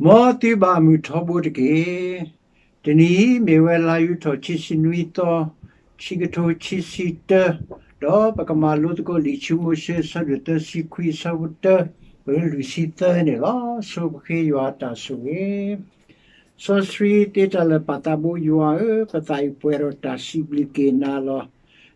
မ်သုဘၣ်မုာ်ထီဘိတက့ၢ်. တနံၤအံၤမ့ၢ်ဝဲလါယူၤထီၣ်ခံဆံနွံသီ, ခံကထိခံဆံတၢ, ဒီးပကမၤလိသကိးလံာ်ခံမိၤၡ့ အဆၢဒိၣ်သၢဆံခွံ အဆၢဖိတၢ ပလွံၢ်ဆံသၢန့ၣ်လီၤ. ဆိပဃ့ယွၤအတၢ်ဆိၣ်ဂ့ၤ. စီဆှံသ့တၢ်လၢာ်ပၢ်သးဘိယွၤဧၢ, ပသးအံၤပှဲၤဒီးတၢ်စံးဘျုးက့ၤနၤလီၤ.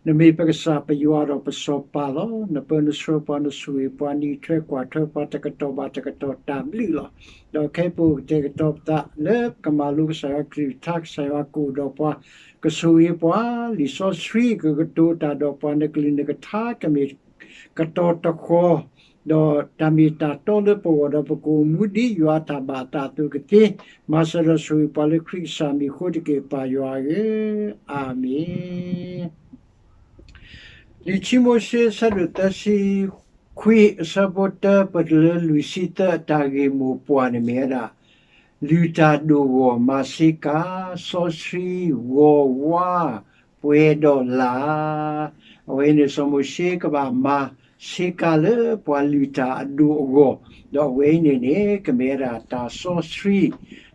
နမ့ၢ်ပကစၢ်ပယွၤဒီးပစီၤပၤလီၤ. နပၢနဆှၢပှၤ နဆိၣ်ဂ့ၤပှၤ နအံးထွဲကွၢ်ထွဲပှၤ တကတီၢ်ဘၣ်တကတီၢ်တၢ်ဘျုးလီၤ. ဒီးခဲအံၤပအိၣ်ကတဲာ်ကတီၤပသးလၢပကမၤလိကစၢ်ယွၤကလုၢ်ကထါ, ကစၢ်ယွၤကအိၣ်ဒီးပှၤ, ကဆိၣ်ဂ့ၤပှၤ, လံာ်စီဆှံကကတိၤတၢ်ဒီးပှၤ, နကလုၢ်နကထါကမ့ၢ် ကတီၤတဃီၤ, ဒီးတၢ်မ့ၢ်တၢ်တီလၢပဂီၢ်ဒီးပကအိၣ်မူဒ်ယွၤအတၢ်ဘၣ်အသးအသိးကသ့, မၤစၢၤဒီးဆိၣ်ဂ့ၤပှၤလၢခရံာ်ကစၢ်မံၤအဃိတက့ၢ် ပၢ်ယွၤဧၢ, အၤမ့ၣ်. လံာ်ခံမိၤၡ့ အဆၢဒိၣ်သၢဆံခွံ အဆၢဖိတၢ ပတုၤလၢလွံၢ်ဆံသၢ အတၢ်ဂ့ၢ်မိၢ်ပှၢ်န့ၣ်မ့ၢ်ဝဲဒၣ် လုၢ်တၢ်ဒိၣ်အဂီၢ်မၤဆ့ကၤ, စီဆှံ, ဂီၤ, ဝါ, ပှဲၤဒီးလၢ်. အဝဲအံၤန့ၣ် စီၤမိၤၡ့ကဘၣ်မၤဆ့ကၤလၢပှၤလုၢ်တၢ်အဒိၣ်အဂီၢ်, ဒီးအဝဲအံၤန့ၣ်န့ၣ် ကမ့ၢ်ဝဲဒၣ်တၢ်စီဆှံ,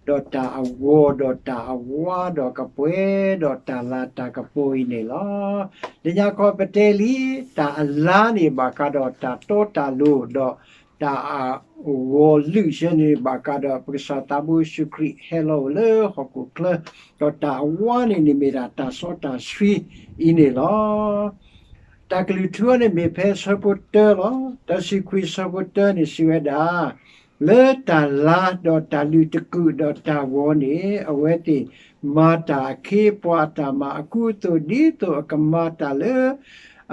ဒီးတၢ်အဂီၤ, ဒီးတၢ်အဝါ, ဒီးကပှဲၤဒီးတၢ်လၤတၢ်ကပီၤအံၤန့ၣ်လီၤ. လၢညါခီပတဲလံ, တၢ်အလါန့ၣ်ဘၣ်ဃးဒီးတၢ်တီတၢ်လိၤ, ဒီးတၢ်အဂီၤလုၢ်ဆၢန့ၣ် ဘၣ်ဃးဒီးပကစၢ်သးဘိယ့ၣ်ၡူးခရံာ်ဟဲလီၤအိၣ်လၢဟီၣ်ခိၣ်ချၢ, ဒီးတၢ်အဝါန့ၣ်န့ၣ်မ့ၢ်ဒၣ်တၢ်စီတၢ်ဆှံအံၤန့ၣ်လီၤ. တၢ်ကလုၢ်ထူန့ၣ်မ့ၢ်ဖဲဆၢဖိတၢလီၤ. တၢ်သံခွံဆၢဖိတၢန့ၣ်စံးဝဲဒၣ်, လၢတၢ်လါဒီးတၢ်လုၢ်တကုာ်ဒီးတၢ်ဂီၤန့ၣ် အဝဲသ့ၣ်မၤတၢ်အခ့အပှၤအတၢ်မၤအကူအသိး ဒ်သိးအကမၤတၢ်လၢ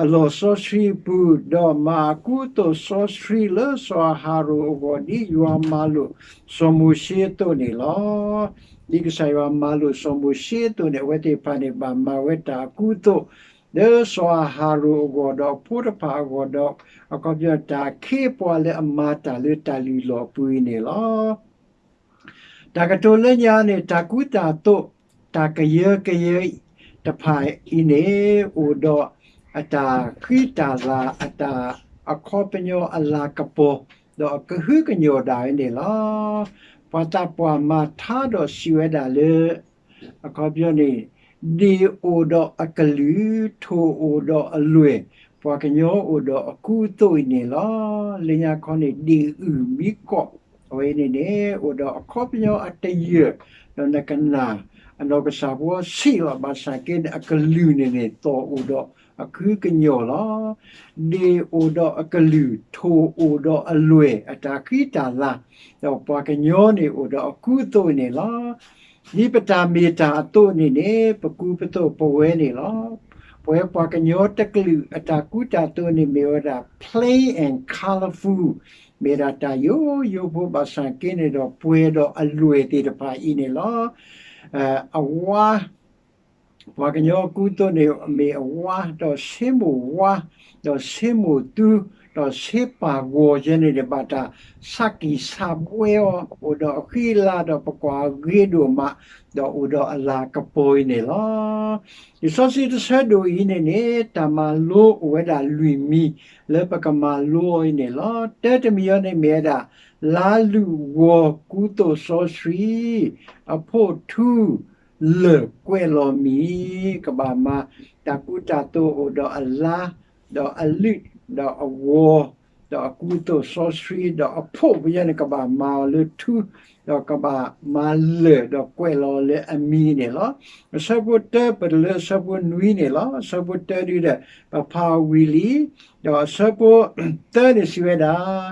အလီၢ်စီဆှံအပူၤ, ဒီးမၤအကူအသိးစီဆှံလၢစီၤအၤဟရိၣ်အဂီၢ် ဒ်ယွၤမၤလိာ်စီၤမိၤၡ့အသိးန့ၣ်လီၤ. ဒ်ကစၢ်ယွၤမၤလိာ်စီၤမိၤၡ့အသိးန့ၣ် အဝဲသ့ၣ်တဖၣ်န့ၣ် ဘၣ်မၤဝဲတၢ်အကူအသိး လၢစီၤအၤဟရိၣ်အဂီၢ် ဒီးအဖိတဖၣ်အဂီၢ်ဒီး အခီပညီတၢ်အခ့အပှၤလၢအမၤတၢ်လၢတၢ်လုၢ်လီၢ်အပူၤအံၤန့ၣ်လီၤ. တၢ်ကတိၤလၢညါန့ၣ် တၢ်ကူတၢ်သိး တၢ်ကယၢကယဲတဖၣ်အံၤန့ၣ် အိၣ်ဒီးအတၢ်ဃံတၢ်လၤ အတၢ်အခီပညီအလၤကပီၤ ဒီးအကဟုကညီၢ်ဒၣ်ဝဲန့ၣ်လီၤ. ပှၤသးပှၢ်မၤထါဒီးစံးဝဲဒၣ်လၢ အခီပညီန့ၣ် ဒ့ၣ်အိၣ်ဒီးအကလုၢ်, ထိၣ်အိၣ်ဒီးအလွဲၢ်, ပှၤကညီအိၣ်ဒီးအကူအသိးအံၤန့ၣ်လီၤ. လၢညါခီန့ၣ် ဒ့ၣ်အုၣ်မံကီၢ် အဝဲအံၤန့ၣ်န့ၣ် အိၣ်ဒီးအခီပညီအတယၢၢ်, ဒီးနကနၣ် အနီၢ်ကစၢ်ဖိဆံးလီၤ ဘၣ်ဆၣ်က့န့ၣ် အကလုၢ်န့ၣ်န့ၣ် သီၣ်အိၣ်ဒီးအကဟုကညီၢ်လီၤ. ဒ့ၣ်အိၣ်ဒီးအကလုၢ်, ထိၣ်အိၣ်ဒီးအလွဲၢ်, အတၢ်ဃံတၢ်လၤ, ဒီးပှၤကညီန့ၣ်အိၣ်ဒီးအကူအသိးန့ၣ်လီၤ. ဒ်ပတၢ်မ့ၢ်တၢ်အသိးန့ၣ်န့ၣ် ပကူပသိးပဝဲန့ၣ်လီၤ. ပဝဲပှၤကညီတကလုာ်အတၢ်ကူတၢ်သိးန့ၣ်မ့ၢ်ဝဲဒၣ် plain and colorful မ့ၢ်ဒၣ်တၢ်ယိယိဖိ ဘၣ်ဆၣ်က့န့ၣ်ဒီးပှဲၤဒီးအလွဲၢ်သ့ၣ်တဖၣ်အံၤန့ၣ်လီၤ. အဝါ ပှၤကညီအကူအသိးန့ၣ် မ့ၢ်အဝါ, ဒီးဆ့မိၣ်ဝါ, ဒီးဆ့မိၣ်သူ, ဒီးဆ့ပၢ်ဂီၤယဲန့ၣ်န့ၣ် ဘၣ်တၢ်ဆါကံၢ်ဆါဘှဲအီၤ, အိၣ်ဒီးအဃံအလၤ ဒီးပကွၢ်အဂ့ၤဒိၣ်မး, ဒီးအိၣ်ဒီးအလၤကပီၤအံၤန့ၣ်လီၤ. လံာ်စီဆှံတဆၢဒိၣ်အံၤန့ၣ်န့ၣ် တၢ်မၤလိအိၣ်ဝဲဒၣ်လွံၢ်မံၤ လၢပကမၤလိအီၤအံၤန့ၣ်လီၤ. တၢတမံၤအံၤန့ၣ်မ့ၢ်ဝဲဒၣ် လါလုၢ်ဂီၤကူသိးစီဆှံ အဖိၣ်ထူ လၢၢ်ကွဲးလီၤမံၤ, ကဘၣ်မၤတၢ်ကူတၢ်သိးအိၣ်ဒီးအလါ, ဒီးအလုၢ်, ဒီးအဂီၤ, ဒီးအကူအသိးစီဆှံ, ဒီးအဖိၣ်ပယီၤန့ၣ် ကဘၣ်မၤအီၤလၢထူ, ဒီးကဘၣ်မၤလၢၢ်, ဒီးကွဲးလီၤလၢအမံၤန့ၣ်လီၤ. အဆၢဖိတၢပတုၤလၢအဆၢဖိနွံန့ၣ်လီၤ. အဆၢဖိတၢဒုဒီး ပဖးအီၤဝံၤလံ, ဒီးအဆၢဖိသၢန့ၣ်စံးဝဲဒၣ်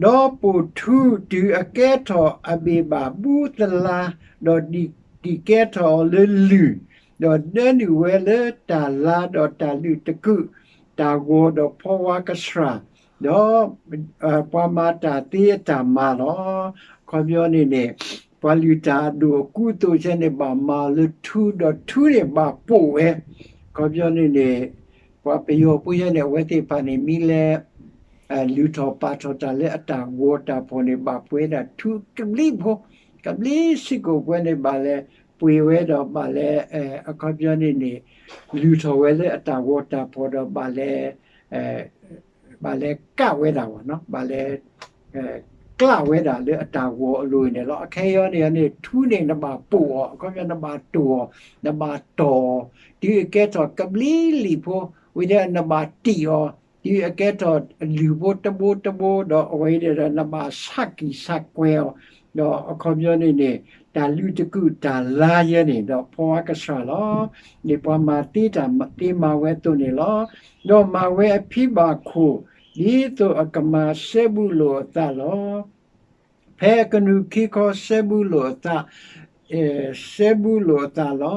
ဒီးပိာ်ထူတုၤအကဲထီၣ်အဘ့ၣ်ဘၣ်ဘူသလါ, ဒီးဒံၣ်ကဲထီၣ်အီၤလၢလုၢ်, ဒီးဒၢနုာ်ဝဲလၢတၢ်လါဒီးတၢ်လုၢ်တကုာ်, တၢ်ဂီၤဒီးဖီဝါကဆှၣ်, ဒီး ပှၤမၤတၢ်သ့အတၢ်မၤလီၤ. အခီပညီန့ၣ်န့ၣ် ပှၤလုၢ်တၢ်အဒိၣ်အကူအသိးယဲန့ၣ် ဘၣ်မၤအီၤလၢထူ, ဒီးထူန့ၣ်ဘၣ်ပိာ်ဝဲ. အခီပညီန့ၣ်န့ၣ် ပှၤပယီၤဖိယဲန့ၣ် အဝဲသ့ၣ်တဖၣ်န့ၣ် မ့ၢ်လဲၤ လုၢ်ထီၣ်ပာ်ထီၣ်တၢ်လၢအတၢ်ဂီၤတၢ်ဖီၣ်န့ၣ် ဘၣ်ပှ့ၤဒၣ်ထူကဘျံးဖိ, ကဘျံးစ့ၢ်ကီးပှဲၤန့ၣ် ဘၣ်လဲၤပှ့ၤဝဲဒီးဘၣ်လဲၤ အခီပညီန့ၣ်န့ၣ် လုၢ်ထီၣ်ဝဲလၢအတၢ်ဂီၤတၢ်ဖီၣ်ဒီးဘၣ်လဲၤ ဘၣ်လဲၤကးဝဲဒၣ်ဘၣ်နီၤ, ဘၣ်လဲၤ အဝဲန့ၣ်ကျၣ်ဝဲဒၣ်လၢအတၢ်ဂီၤအလိၤန့ၣ်လီၤ. အခဲအံၤန့ၣ်န့ၣ် ထူန့ၣ်နဘၣ်ပိာ်အီၤ, အခီပညီနဘၣ်တိာ်အီၤ, နဘၣ်တီၢ်အီၤ, တုၤအကဲထီၣ်ကဘျံးလံာ်ဖိ, ဝံၤဒီးနဘၣ်တံာ်အီၤ, တုၤအကဲထီၣ်အလုၢ်ဖိတဘိတဘိ, ဒီးအဝဲဒီးနဘၣ်ဆးကံၢ်ဆးကွဲၤအီၤ, ဒီးအခီပညီန့ၣ်န့ၣ် တၢ်လုးတကူာ်တၢ်လါယဲန့ၣ် ဒီးဖီဝါကစှၤလီၤ. ဒ်ပှၤမၤသ့တၢ်သ့မၤဝဲအသိးန့ၣ်လီၤ. ဒီးမၤဝဲအဖံဘၣ်ခိၣ် ဒ်သိးအကမၤစဲဘူးလိာ်အသးလီၤ. ဖဲအကနူးခံခီစဲဘူးလိာ်အသး, စဲဘူးလိာ်အသးလီ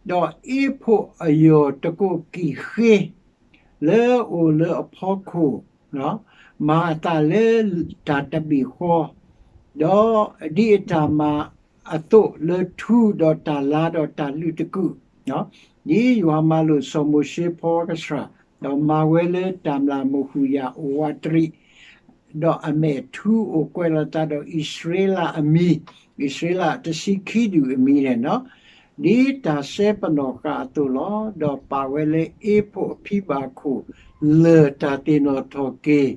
ၤ. ဒီးအ့ဖိၣ်အယီၢ်တကိးကံၢ်ဃ့ လၢအအိၣ်လၢအဖီခိၣ်, မၤအသးလၢတၢ်တဘ့ၣ်ဃီ, ဒီးဒ်အတၢ်မၤအသိးလၢထူဒီးတၢ်လါဒီးတၢ်လုးတကူာ်, ဒ်ယွၤမၤလိာ်စီၤမိၤၡ့ဖီဝါကစှၤ, ဒီးမၤဝဲလၢတၢ်မျၢ်မုၢ်ဟူၣ်ယၢ်အိၣ်ဝးတရံး ဒီးအမဲာ်ထူအိၣ်ကွဲးလီၤသးဒီးအံၣ်စရ့လးအမံၤ, အံၣ်စရ့လးတဆံခံဒူၣ်အမံၤန့ၣ်လီၤ. ဒ်တၢ်စဲပနီၣ်ဃာ်အသိးလီၤ. ဒီးပာ်ဝဲလၢအ့ဖိၣ်အဖံဘၣ်ခိၣ် လၢၢ်တၢ်သ့ၣ်နီၣ်ထီၣ်က့ၤ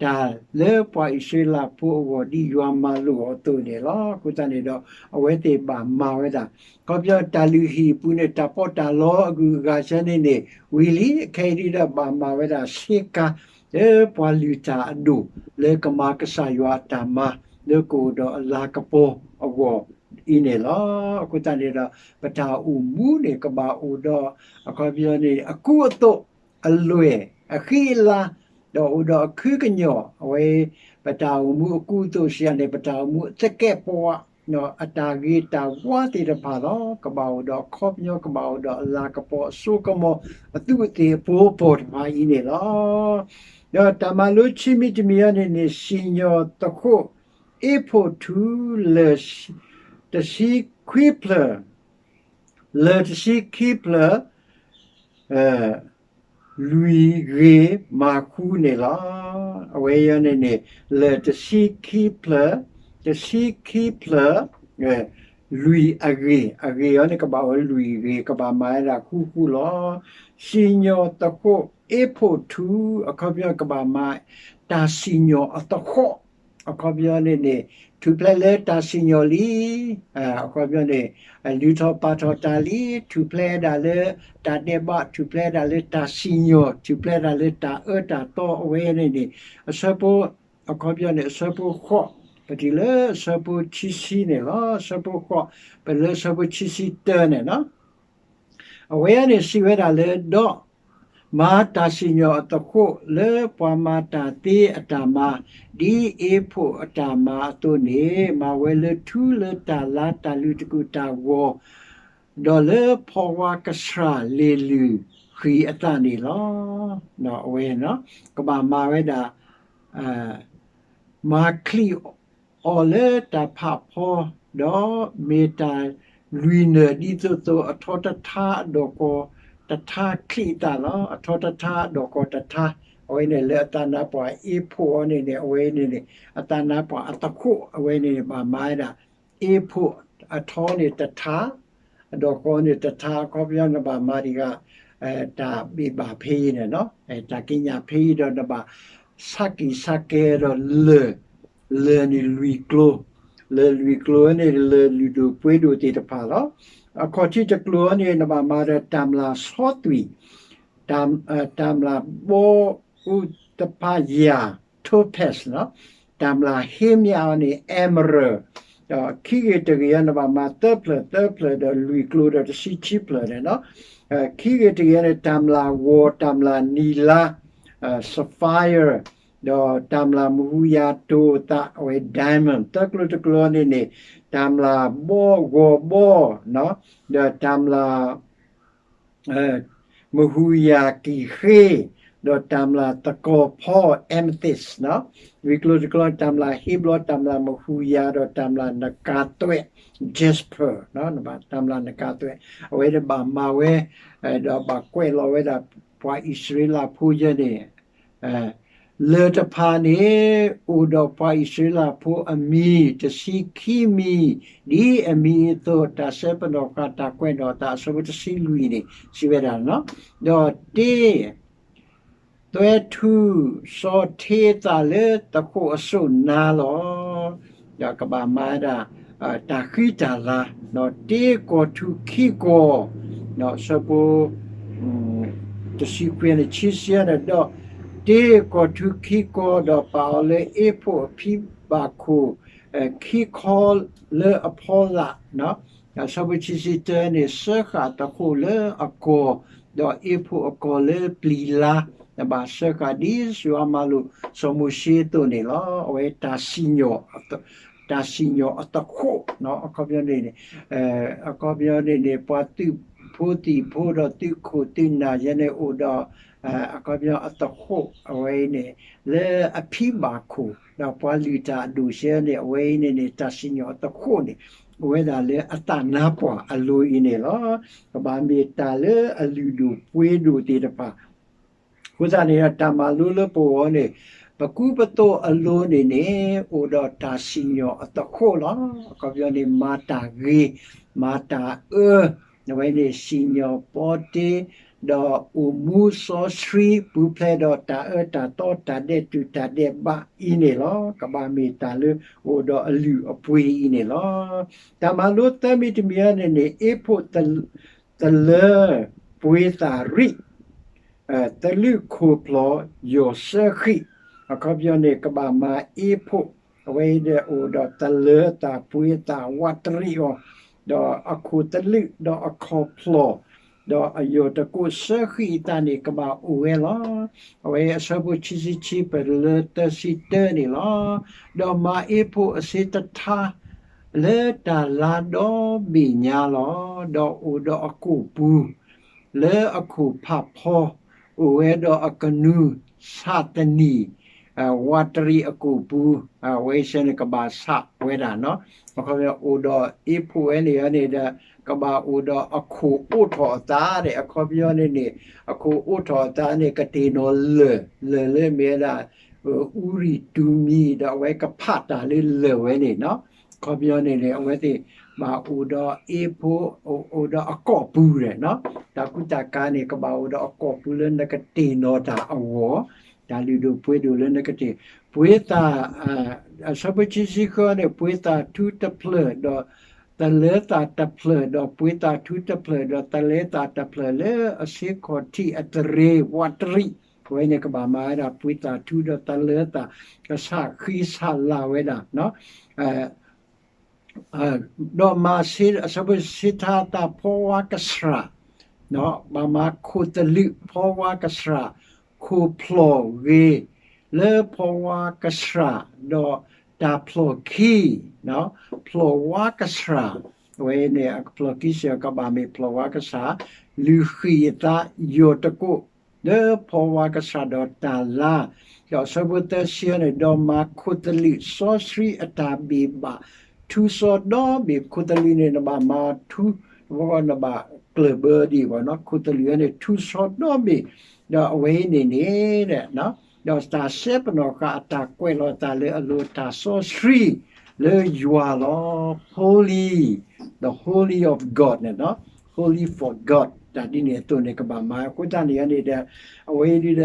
တၢ်လၢပှၤအံၣ်စရ့လးဖိအဂီၢ် ဒ်ယွၤမၤလိာ်အီၤအသိးန့ၣ်လီၤ. အဃိသတးန့ၣ်ဒီး အဝဲသ့ၣ်ဘၣ်မၤဝဲဒၣ် ခီပညီတၢ်လုၢ်ဟံၣ်အပူၤန့ၣ် တၢ်ပီးတၢ်လီအဂုၤအဂၤဆၢန့ၣ်န့ၣ် ဝံၤလံ, ခဲအံၤဒ်ဒီးဘၣ်မၤဝဲဒၣ်ဆ့ကၤ လၢပှၤလုၢ်တၢ်အဒိၣ် လၢကမၤကစၢ်ယွၤအတၢ်မၤ လၢကအိၣ်ဒီးအလၤကပီၤအဂီၢ်အံၤန့ၣ်လီၤ. အဃိသတးန့ၣ်ဒီး ပတၢ်အိၣ်မူန့ၣ် ကဘၣ်အိၣ်ဒီး အခီပညီန့ၣ် အကူအသိး အလွဲၢ် အဃံအလၤ ဒီးအိၣ်ဒီးအခုကညီၢ် အဝဲ ပတၢ်အိၣ်မူအကူအသိးစံးယၤန့ၣ် ပတၢ်အိၣ်မူအသကဲးပဝး အတၢ်ဂ့ၤတၢ်ဝါသ့ၣ်တဖၣ်လီၤ. ကဘၣ်အိၣ်ဒီးအခီပညီ ကဘၣ်အိၣ်ဒီးအလၤကပီၤအစိကမီၤ အသူးအသ့ၣ်အပီၤပီၣ်တဖၣ်အံၤန့ၣ်လီၤ. ဒီးတၢ်မၤလိခံမံၤတမံၤအံၤန့ၣ်န့ၣ် စံၣ်ညီၣ်သဃိး အ့ဖိၣ်ထူ လၢၢ်တဆံခွံဖျၢၣ် လၢၢ်တဆံခံဖျၢၣ် လွံၢ်ဂ့ၤမၤဃူန့ၣ်လီၤ. အဝဲအံၤန့ၣ်န့ၣ် လၢၢ်တဆံခံဖျၢၣ်, တဆံခံဖျၢၣ်, လွံၢ်အဂ့ၤ, အဂ့ၤအံၤန့ၣ် ကဘၣ်အိၣ်လွံၢ်ဂ့ၤ, ကဘၣ်မၤဝဲဒၣ်ဃူဃူလီၤ. စံၣ်ညီၣ်သဃိး အ့ဖိၣ်ထူ အခီပညီကဘၣ်မၤ တၢ်စံၣ်ညီၣ်အသဃိး အခီပညီန့ၣ်န့ၣ် ထူၣ်ဖျဲးလၢတၢ်စံၣ်ညီၣ်လံ, အခီပညီန့ၣ် လုၢ်ထီၣ်ပာ်ထီၣ်တၢ်လံ, ထူၣ်ဖျဲးဝဲဒၣ်လၢတၢ်ဒဲးဘး, ထူၣ်ဖျဲးဝဲဒၣ်လၢတၢ်စံၣ်ညီၣ်, ထူၣ်ဖျဲးဝဲဒၣ်လၢတၢ်အၢတၢ်သီအဝဲန့ၣ်န့ၣ် အဆၢဖိ အခီပညီန့ၣ် အဆၢဖိဃိး, ပတုၤလၢအဆၢဖိခံဆံန့ၣ်လီၤ. အဆၢဖိဃိး ပလၢအဆၢဖိခံဆံတၢန့ၣ်လီၤ. အဝဲန့ၣ်စံးဝဲဒၣ်လၢ ဒီးမၤတၢ်စံၣ်ညီၣ်အသဃိးလၢပှၤမၤတၢ်သ့အတၢ်မၤ, ဒ်အ့ဖိၣ်အတၢ်မၤအသိးန့ၣ်, မၤဝဲလၢထူလၢတၢ်လါတၢ်လုးတကူာ်တၢ်ဂီၤ, ဒီးလၢဖီဝါကစှၤလ့ၣ်လုၢ်ဃံၤအသးန့ၣ်လီၤ. အဝဲ ကဘၣ်မၤဝဲဒၣ် မၤချံးအီၤလၢတၢ်ဖးဖီ, ဒီးမ့ၢ်တၢ်လွံၢ်နၢၣ်ဒ်သိးသိး အထီတထါအဒီၣ်ကီၢ်တထါချံးအသးလီၤ. အထီတထါအဒီၣ်ကီၢ်တထါ, အဝဲန့ၣ်လၢအသးနါပှၢ်အ့ဖိၣ်အံၤန့ၣ်န့ၣ် အဝဲန့ၣ်န့ၣ် အသးနါပှၢ်အသဃိး အဝဲန့ၣ်န့ၣ် ဘၣ်မၤဝဲဒၣ် အ့ဖိၣ်အထီန့ၣ်တထါ အဒီၣ်ဃီန့ၣ်တထါ အခီပညီန့ၣ်ဘၣ်မၤဒံးဂၤ တၢ်ဘ့ၣ်ဘၣ်ဖဲအံၤန့ၣ်လီၤ. တၢ်ကံးညာ်ဖဲအံၤဒီးနဘၣ်ဆးကံၢ်ဆးကဲဒီးလၢၢ်, လၢၢ်န့ၣ်လွံၢ်ကျိၤ, လၢၢ်လွံၢ်ကျိၤန့ၣ် လၢၢ်လုၢ်ဒိၣ်ပှ့ၤဒိၣ်သ့ၣ်တဖၣ်လီၤ. အခီၣ်ထံးတကျိၤန့ၣ် နဘၣ်မၤဒီးတၢ်မျၢ်ဆီသွံၣ်, တၢ်မျၢ်ဘီအူတဖးယၢ် topaz လီၤ. တၢ်မျၢ်ဟ့မျးအံၤန့ၣ် emerald, ဒီးခံဂ့ၤတဂ့ၤအံၤန့ၣ် ဘၣ်မၤသၢဖျၢၣ်သၢဖျၢၣ်ဒီးလွံၢ်ကျိၤဒီးတဆံခံဖျၢၣ်န့ၣ်လီၤ. ခံဂ့ၤတဂ့ၤအံၤန့ၣ် တၢ်မျၢ်ဂီၤ တၢ်မျၢ်နံၤလါ sapphire, ဒီးတၢ်မျၢ်မဟူယၤတိၤသးအဝဲ diamond, သၢကျိၤတကျိၤန့ၣ်န့ၣ် တၢ်မျၢ်ဘီဂီၤဘီ, ဒီးတၢ်မျၢ် မဟူယၤကံၢ်ဃ့, ဒီးတၢ်မျၢ်သကီၤဖီ amethyst, လွံၢ်ကျိၤတကျိၤ တၢ်မျၢ်ဟ့ဘျီ တၢ်မျၢ်မဟူယၤ ဒီးတၢ်မျၢ်နကၤသွဲး jasper, တၢ်မျၢ်နကၤသွဲး အဝဲဒၣ်ဘၣ်မၤဝဲ ဒီးဘၣ်ကွဲးလီၤဝဲဒၣ် ပှၤအံၣ်စရ့လးဖိယဲန့ၣ် လၢၢ်တဖၣ်န့ၣ် အိၣ်ဒီးပှၤအံၣ်စရ့လးဖိအမံၤ တဆံခံမံၤ, ဒ်အမံၤအသိး တၢ်စဲပနီၣ်ဃာ်တၢ်ကွဲးနီၣ်အသး အဆၢဖိတဆံလွံၢ်န့ၣ် စံးဝဲဒၣ်, ဒီးတ့ သွဲထူစီၤထ့အသးလၢသဃိာ်အစိၣ်နါလီၤ. ဒီးကဘၣ်မၤဒၣ် တၢ်ဃံတၢ်လၤ, တ့ကီၢ်ထူခံကီၢ်, ဆၢဖိ တဆံခွံန့ၣ် ဆံဆံန့ၣ်ဒီး တ့ကီၢ်ထူခံကီၢ် ဒီးပာ်အီၤလၢအ့ဖိအဖံဘၣ်ခိၣ် ခံခီလၢအဖီလာ်, ဆၢဖိဆံဆံတၢန့ၣ် စၢဃာ်သဃိာ်လၢအကီၢ်, ဒီးအ့ဖိအကီၢ်လၢပျံၤလါ, နဘၣ်စၢဃာ်ဒ်စီၤယွၤမၤလိာ်စီၤမိၤၡ့အသိးန့ၣ်လီၤ. အဝဲတၢ်စံၣ်ညီၣ် တၢ်စံၣ်ညီၣ်အသဃိာ်, အခီပညီန့ၣ်န့ၣ် အခီပညီန့ၣ်န့ၣ် ပှၤသုးဖိသံၣ်ဖိဒီးသုးခိၣ်သုးနၢ်ယဲန့ၣ်အိၣ်ဒီး အခီပညီအသဃိာ်အဝဲအံၤန့ၣ် လၢအဖံဘၣ်ခိၣ် ဒီးပှၤလုၢ်တၢ်အဒိၣ်စဲန့ၣ် အဝဲအံၤန့ၣ်န့ၣ် တၢ်စံၣ်ညီၣ်အသဃိာ်န့ၣ် အိၣ်ဝဲဒၣ်လၢအသးနါပှၢ်အလိၤအံၤန့ၣ်လီၤ. ကဘၣ်မ့ၢ်တၢ်လၢအလုၢ်ဒိၣ်ပှ့ၤဒိၣ်သ့ၣ်တဖၣ် အဃိသတးန့ၣ် တၢ်မၤလိလၢပဂီၢ်န့ၣ် ပကူပသိးအလိၤန့ၣ်န့ၣ် အိၣ်ဒီးတၢ်စံၣ်ညီၣ်အသဃိာ်လီၤ. အခီပညီန့ၣ် မၤတၢ်ဂ့ၤ, မၤတၢ်အၢ, အဝဲန့ၣ်စံၣ်ညီၣ်ပီတ့, ဒီးအိၣ်မူစီဆှံ ပူၤဖျဲးဒီးတၢ်အၢတၢ်သီ တၢ်ဒဲးတူာ်တၢ်ဒဲးဘးအံၤန့ၣ်လီၤ. ကဘၣ်မ့ၢ်တၢ်လၢအိၣ်ဒီးအလုၢ်အပှ့ၤအံၤန့ၣ်လီၤ. တၢ်မၤလိသၢမံၤတမံၤအံၤန့ၣ်န့ၣ် အ့ဖိ သလၢပှ့ၤသးရံၣ်, သလုးခိၣ်ဖျီၣ်ယီၢ်စၢဃံး, အခီပညီန့ၣ် ကဘၣ်မၤအ့ဖိ, အဝဲအံၤဒီးအိၣ်ဒီးသလၢသးပှ့ၤသးဝးတရံးအီၤ, ဒီးအခိၣ်သလုးဒီးအခီၣ်ဖျီၣ်, ဒီးအယီၢ်တကိးစၢဃံးအသးန့ၣ် ကဘၣ်အိၣ်ဝဲလီၤ. အဝဲအဆၢဖိဆံဆံခံ ပတုၤလၢသၢဆံတၢန့ၣ်လီၤ. ဒီးမၤအ့ဖိအဆ့တထါ လၢတၢ်လါဒီဘ့ၣ်ညါလီၤ. ဒီးအိၣ်ဒီးအကိာ်ပူၤ လၢအခိၣ်ဖးဖီ, အိၣ်ဝဲဒီးအကနူၤဆးသနံၣ်, ဝးတရံးအကိာ်ပူၤ, အဝဲစဲန့ၣ်ကဘၣ်ဆးဝဲဒၣ်နီၤ. အခီပညီအိၣ်ဒီးအ့ဖိဝဲန့ၣ်န့ၣ်ဒီး ကဘၣ်အိၣ်ဒီးအခိၣ်အိးထီၣ်အသးဒီး အခီပညီန့ၣ်န့ၣ် အခိၣ်အိးထီၣ်အသးန့ၣ် ကတ့ၢ်နီၣ်လၢၢ်, လၢၢ်လၢမ့ၢ်ဝဲဒၣ် အူရံၣ်တူၤမံၤ ဒီးအဝဲကဖးတၢ်လၢလၢၢ်ဝဲန့ၣ်နီၤ. အခီပညီန့ၣ်န့ၣ် အဝဲသ့ၣ်ဘၣ်အိၣ်ဒီးအ့ဖိ, အိၣ်ဒီးအကိာ်ပူၤဒီးနီၤ. တၢ်ကူတၢ်ကၤန့ၣ် ကဘၣ်အိၣ်ဒီးအကိာ်ပူၤလၢ နကတ့ၢ်နီၣ်တၢ်အဂီၢ်, တၢ်လုၢ်ဒိၣ်ပှ့ၤဒိၣ်လၢနကတ့ၢ်, ပှ့ၤသး, အဆၢဖိဆံဆံဃၢန့ၣ် ပှ့ၤသးထူတဖျၢၣ်ဒီး သလၢသးတဖျၢၣ်, ဒီးပှ့ၤသးထူတဖျၢၣ် ဒီးသလၢသးတဖျၢၣ်လၢအဆ့ခီၣ်ထံးအတရံးဝးတရံး, အဝဲန့ၣ်ကဘၣ်မၤဝဲဒၣ် ပှ့ၤသးထူဒီးသလၢသး ကဆးဃံဆးလၤဝဲဒၣ် ဒီးမၤဆ့, အဆၢဖိဆံဆံထါသးဖီဝါကဆှၣ်, ဘၣ်မၤခိၣ်သလုးဖီဝါကဆှၣ်, ခိၣ်ဖျီၣ်ဂ့ၤလၢဖီဝါကဆှၣ်, ဒီးတၢ်ဖျီၣ်ခံ, ဖျီၣ်ဝါကဆှၣ်, အဝဲန့ၣ် ဖျီၣ်ခံစ့ၢ်ကီး ကဘၣ်မ့ၢ်ဖျီၣ်ဝါကဆှၣ်, လုၢ်ဃံၢ်အသးယီၢ်တကိး လၢဖီဝါကဆှၣ်ဒီးတၢ်လါ, ဒီးအဆၢဖိသၢဆံန့ၣ် ဒီးမၤခိၣ်သလုးစီဆှံအတၢ်ဘ့ၣ်ဘၣ် ထူစီဒီဘ့ၣ်, ခိၣ်သလုးန့ၣ် နဘၣ်မၤထူ, နဘၣ်ကျၢၢ်ဘၢဒံးဘၣ်နီၤ, ခိၣ်သလုးန့ၣ် ထူစီဒီဘ့ၣ်, ဒီးအဝဲအံၤန့ၣ်န့ၣ် ဒီးတၢ်စဲပနီၣ်ဃာ်အတၢ်ကွဲးလီၤအသးလၢအလိၤ တၢ်စီဆှံလၢယွၤလီၤ. Holy, the Holy of God န့ၣ်, Holy for God တၢ်ဒ်န့ၣ်အသိးန့ၣ် ကဘၣ်မၤအဃိသတးန့ၣ်န့ၣ်ဒီး အဝဲဒ်ဒီး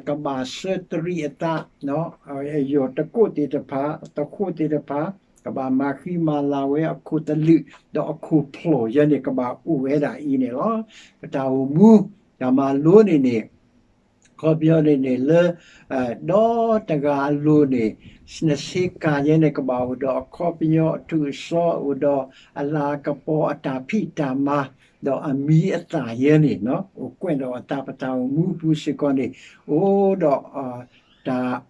ကဘၣ်ဆၢတရံးအသး, ယီၢ်တကိးသ့ၣ်တဖၣ်, သဃိာ်သ့ၣ်တဖၣ်, ကဘၣ်မၤဃံမၤလၤဝဲအခိၣ်သလုး, ဒီးအခိၣ်ဖျီၣ်ယဲန့ၣ် ကဘၣ်အိၣ်ဝဲဒၣ်အံၤန့ၣ်လီၤ. ပတၢ်အိၣ်မူ, တၢ်မၤလိန့ၣ်န့ၣ် အခီပညီန့ၣ်န့ၣ်လၢ ဒီတဂၤအလိၤန့ၣ် နဆ့ကၤယဲန့ၣ် ကဘၣ်အိၣ်ဒီးအခီပညီအထူးအစီ အိၣ်ဒီးအလၤကပီၤအတၢ်ဖံးတၢ်မၤ, ဒီးအမံၤအသၣ်ယဲန့ၣ် အိၣ်ကွဲးဒီးအသး ပတၢ်အိၣ်မူအပူၤစ့ၢ်ကီးန့ၣ် အိၣ်ဒီး တၢ်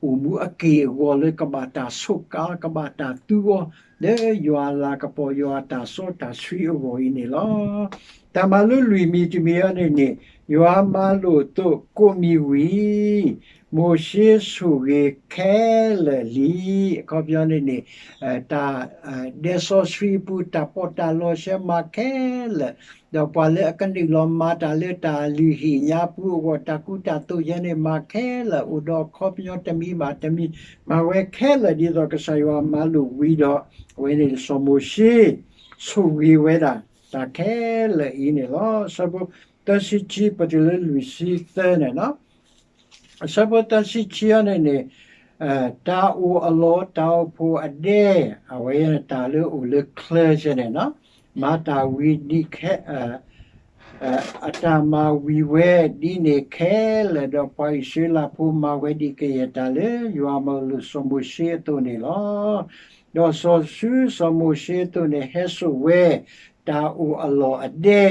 အိၣ်မူအက့ၢ်အဂီၤလၢကဘၣ်တၢ်ဆိးကါ ကဘၣ်တၢ်သူအီၤ လၢယွၤအလၤကပီၤ ယွၤအတၢ်စီတၢ်ဆှံအဂီၢ်အံၤန့ၣ်လီၤ. တၢ်မၤလိလွံၢ်မံၤတမံၤအံၤန့ၣ်န့ၣ် ယွၤမၤလိာ်သိးကိးမံၤဝံၤ မိၤၡ့ဆိၣ်ဂ့ၤခဲလၢာ်လံ. အခီပညီန့ၣ်န့ၣ် တၢ်ဒဲစီဆှံအပူၤ တၢ်ပီးတၢ်လီဆဲးမၤခဲလၢာ်, ဒီးပှၤလၢအကနုာ်လီၤမၤတၢ်လၢတၢ်လုၢ်ဟံၣ်ညါပူၤအဂီၢ် တၢ်ကူတၢ်သိးယဲန့ၣ် မၤခဲလၢာ် အိၣ်ဒီးအခီပညီတမံၤဘၣ်တမံၤ မၤဝဲခဲလၢာ် ဒ်သိးကစၢ်ယွၤမၤလိာ်ဝံၤဒီး အဝဲန့ၣ်စီၤမိၤၡ့ ဆိၣ်ဂ့ၤဝဲဒၣ်တၢ်ခဲလၢာ်အံၤန့ၣ်လီၤ. အဆၢဖိသၢဆံခံ ပတုၤလၢလွံၢ်ဆံသၢန့ၣ်လီၤ. အဆၢဖိသၢဆံခံအံၤန့ၣ်န့ၣ် တၢ်အိၣ်အလီၢ်တၢ်အိၣ်ဖှိၣ်အဒဲ အဝဲတၢ်လၢအိၣ်လၢချၢယဲန့ၣ်နီၤ, မၤတၢ်ဝံၤဒ်ခဲ အတၢ်မၤဝံၤဝဲဒ်န့ၣ်ခဲလၢာ်ဒီး ပှၤအံၣ်စရ့လးဖိမၤဝဲဒ်ကယဲၢ်တၢ်လၢယွၤမၤလိာ်စီၤမိၤၡ့အသိးန့ၣ်လီၤ. ဒီးစီၤစုစီၤမိၤၡ့အသိးန့ၣ် ဟဲစိာ်ဝဲ တၢ်အိၣ်အလီၢ်အဒဲ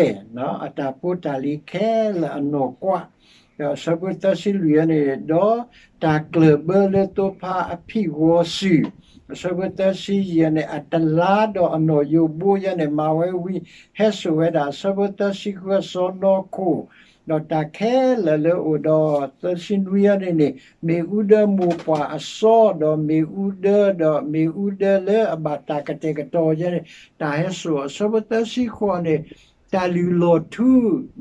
အတၢ်ဖိတၢ်လံၤခဲလၢာ်အနီၢ်ကွး, ဒီးအဆၢဖိသၢဆံလွံၢ်အံၤန့ၣ် ဒီးတၢ်ကျၢၢ်ဘၢလၢသိဖါအဖံးဂီၤစုၣ်, အဆၢဖိသၢဆံယဲၢ်န့ၣ် အတလါဒီးအနီၣ်ယိးဘိယဲန့ၣ် မၤဝဲဝံၤ ဟဲစိာ်ဝဲဒၣ် အဆၢဖိသၢဆံဃုအစီနီၢ်ခိၣ်, ဒီးတၢ်ခဲလၢာ်လၢအိၣ်ဒီး သၢဆံနွံအံၤန့ၣ်န့ၣ် မ့ၣ်အူဒၢမိၢ်ပှၢ်အစီ ဒီးမ့ၣ်အူဒၢဒီးမ့ၣ်အူဒၢလၢအဘၣ်တၢ်ကတဲာ်ကတီၤယဲန့ၣ် တၢ်ဟဲစိာ် အဆၢဖိသၢဆံဃိးန့ၣ် တၢ်လုၢ်လီၢ်ထူ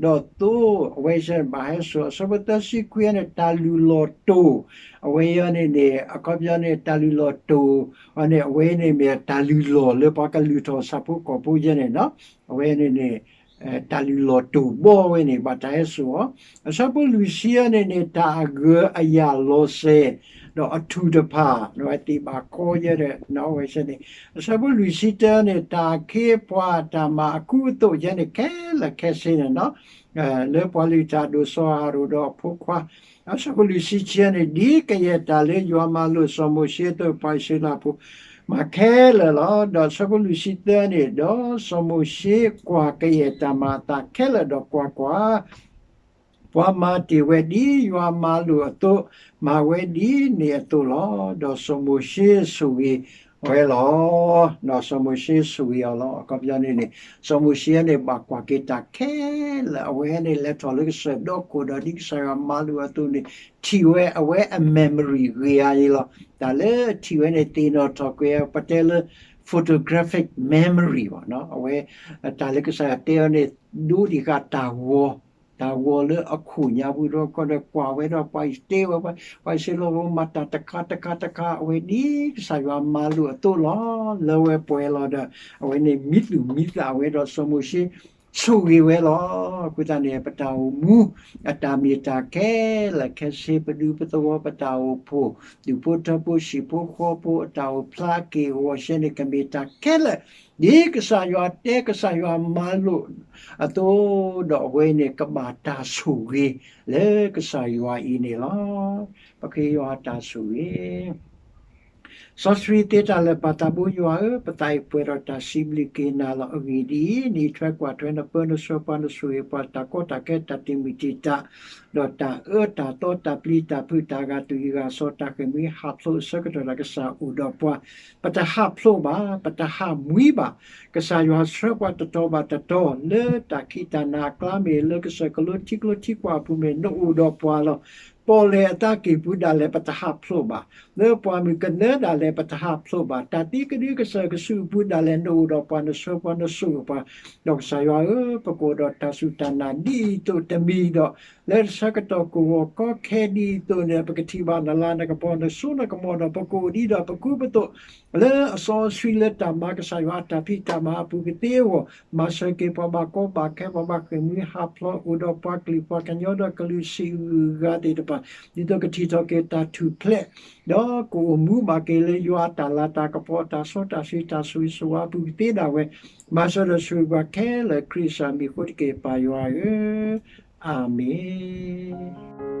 ဒီးသိ အဝဲယဲန့ၣ်ဘၣ်ဟဲစိာ် အဆၢဖိသၢဆံခွံန့ၣ် တၢ်လုၢ်လီၢ်တိၢ်, အဝဲအံၤန့ၣ်န့ၣ် အခီပညီန့ၣ် တၢ်လုၢ်လီၢ်တိၢ်န့ၣ် အဝဲန့ၣ်မ့ၢ်တၢ်လုၢ်လီၢ်လၢပှၤကလုၢ်ထီၣ်ဆၣ်ဖိကီၢ်ဖိယဲန့ၣ်နီၤ, အဝဲန့ၣ်န့ၣ် တၢ်လုၢ်လီၢ်တိၢ်ဘီဝဲန့ၣ် ဘၣ်တၢ်ဟဲစိာ်အီၤ, အဆၢဖိလွံၢ်ဆံအံၤန့ၣ်န့ၣ် တၢ်အဂၢၤအယၤလီၤစဲၤ ဒီးအထူၣ်တဖၣ် သ့ၣ်ဘၣ်ကီယဲန့ၣ် အဝဲန့ၣ် အဆၢဖိလွံၢ်ဆံတၢန့ၣ် တၢ်အခ့အပှၤတၢ်မၤအကူအသိးယဲန့ၣ် ခဲလၢာ်ခဲဆ့န့ၣ်နီၤ လၢပှၤလုၢ်တၢ်ဒိၣ်စီၤအၤဟရိၣ်ဒီးအဖိခွါ, အဆၢဖိလွံၢ်ဆံခံန့ၣ် ဒ်ကယဲၢ်တၢ်လၢယွၤမၤလိာ်စီၤမိၤၡ့အသိး ပှၤအံၣ်စရ့လးဖိ မၤခဲလၢာ်လီၤ. ဒီးအဆၢဖိလွံၢ်ဆံသၢန့ၣ် ဒီးစီၤမိၤၡ့ကွၢ်ကယဲၢ်တၢ်မၤအသးခဲလၢာ်ဒီးကွၢ်ကွၢ် ပှၤမၤတ့ၢ်ဝဲဒ်ယွၤမၤလိာ်အသိး, မၤဝဲဒ်န့ၣ်အသိးလီၤ. ဒီးစီၤမိၤၡ့ဆိၣ်ဂ့ၤဝဲလီၤ. ဒီးစီၤမိၤၡ့ဆိၣ်ဂ့ၤအီၤလီၤ. အခီပညီန့ၣ်န့ၣ် စီၤမိၤၡ့န့ၣ် ဘၣ်ကွၢ်က့ၤတၢ်ခဲလၢာ် အဝဲန့ၣ်လဲၤထီၣ်လၢကစၢၢ်ဒီခိၣ်ဒီး ဒ်ကစၢ်ယွၤမၤလိာ်အသိးန့ၣ် ထံၣ်ဝဲအဝဲအ memory ဂ့ၤဧါအံၤလီၤ. တၢ်လၢထံၣ်ဝဲန့ၣ် သ့ၣ်နီၣ်ထီၣ်ကွံာ် ပတဲလၢ photographic memory ဘၣ်နီၤ. အဝဲ တၢ်လၢကစၢ်ယွၤတဲအီၤန့ၣ် ဒိဒံးဃာ်တၢ်ဂီၤ, တၢ်ဂီၤလၢအခိၣ်ညါပူၤဒီး ကီၢ်ဒီးကွၢ်ဝဲဒီးပှၤအံၣ်စရ့လးဖိ ပှၤအံၣ်စရ့လးဖိမၤတၢ်တခါတခါတခါ အဝဲဒ်ကစၢ်ယွၤမၤလိာ်အသိးလီၤ. လၢဝဲပှဲၤလီၤဒီး အဝဲန့ၣ်မံသူၣ်မံသးဝဲဒီးစီၤမိၤၡ့ ဆိၣ်ဂ့ၤဝဲလီၤ. အဃိသတးန့ၣ် ပတၢ်အိၣ်မူ အတၢ်မ့ၢ်တၢ်ခဲလၢာ်ခဲဆ့ ပဒူပသဝီ ပတၢ်အိၣ်ဖှိၣ် ဒူၣ်ဖိထၢဖိ ဟံၣ်ဖိဃီဖိ အတၢ်အိၣ်ဖျါက့ၢ်အဂီၤစဲန့ၣ် ကမ့ၢ်တၢ်ခဲလၢာ် ဒ်ကစၢ်ယွၤတဲကစၢ်ယွၤမၤလိာ်အသိး ဒီးအဝဲန့ၣ်ကဘၣ်တၢ်ဆိၣ်ဂ့ၤလၢကစၢ်ယွၤအံၤန့ၣ်လီၤ. ပဃ့ယွၤတၢ်ဆိၣ်ဂ့ၤ စီဆှံသ့တၢ်လၢာ် ပၢ်သးဘိယွၤဧၢ, ပသးအံၤပှဲၤဒီးတၢ်စံးဘျုးက့ၤနၤလီၤ. အဂ့ၢ်ဒ်အံၤ, နအံးထွဲကွၢ်ထွဲ နပၢနဆှၢပှၤ နဆိၣ်ဂ့ၤပှၤ တၢ်ကီတၢ်ခဲ တၢ်တံာ်မုၢ်တံာ်တာ် ဒီးတၢ်အၢတၢ်သီ တၢ်ပျံၤတၢ်ဖုး တၢ်ဂာ်သူၣ်ဂာ်စီၤ တၢ်ဃ့ၢ်မှံဟးဖျိးအဆၢကတီၢ်ဒီး ကစၢ်အိၣ်ဒီးပှၤ, ပတဟးဖျိးဘၣ်, ပတဟးမှံဘၣ်. ကစၢ်ယွၤဆှၢပှၤတတီၤဘၣ်တတီၤ လၢတၢ်ခံးတၢ်နၤအကျါမ့ၢ် လၢကစၢၢ်ကလိထံကျိထံကွၢ်အပူၤမ့ၢ် နအိၣ်ဒီးပှၤလီၤ. ပီၣ်လဲၣ်အသးကံၢ်ပူၤဒၣ်လဲာ် ပတဟးဖျိးဘၣ်. လၢပှၢ်မုၢ်ကနၢဒၣ်လဲာ် ပတဟးဖျိးဘၣ်. တၢ်သံကဒုကစၢၢ်ကဆူးအပူၤဒၣ်လဲာ် နအိၣ်ဒီးပှၤ နဆှၢပှၤ နဆိၣ်ဂ့ၤပှၤ, ဒီးကစၢ်ယွၤဧၢ, ပကအိၣ်ဒီးတၢ်စူၢ်တၢ်နာ်ဒ်အံၤအသိးတမံၤဒီး, လၢဆၢကတီၢ်ကဝီၤကီခဲဒ်အံၤအသိးန့ၣ် ပကထံၣ်ဘၣ်နလၤနကပီၤ နစိနကမီၤဒီး ပကအိၣ်ဒံးဒီးပကူပသိး လၢအစီအဆှံလၢတၢ်မၤကစၢ်ယွၤအတၢ်ဖံးတၢ်မၤအပူၤကသ့အဂီၢ်, မၤစၢၤက့ၤပှၤဘၣ်ကီဘၣ်ခဲ ပှၤဘၣ်ဃ့ၢ်မှံဟးဖျိး အိၣ်ဒီးပှၤကလုာ်ပှၤကညီဒီးကလုာ်စံးဂုၤဂၤသ့ၣ်တဖၣ် ဒ်သိးကထံၣ်ထီၣ်က့ၤတၢ်ထူၣ်ဖျဲး ဒီးကအိၣ်မူဘၣ်က့ၤလၢယွၤအတၢ်လၤတၢ်ကပီၤ တၢ်စီတၢ်ဆှံတၢ်ဆိၣ်ဂ့ၤဆိၣ်ဝါအပူၤကသ့ဒၣ်ဝဲ, မၤစၢၤဒီးဆိၣ်ဂ့ၤပှၤခဲလၢာ် ခရံာ်ကစၢ်မံၤအဃိတက့ၢ် ပၢ်ယွၤဧၢ, အၤမ့ၣ်.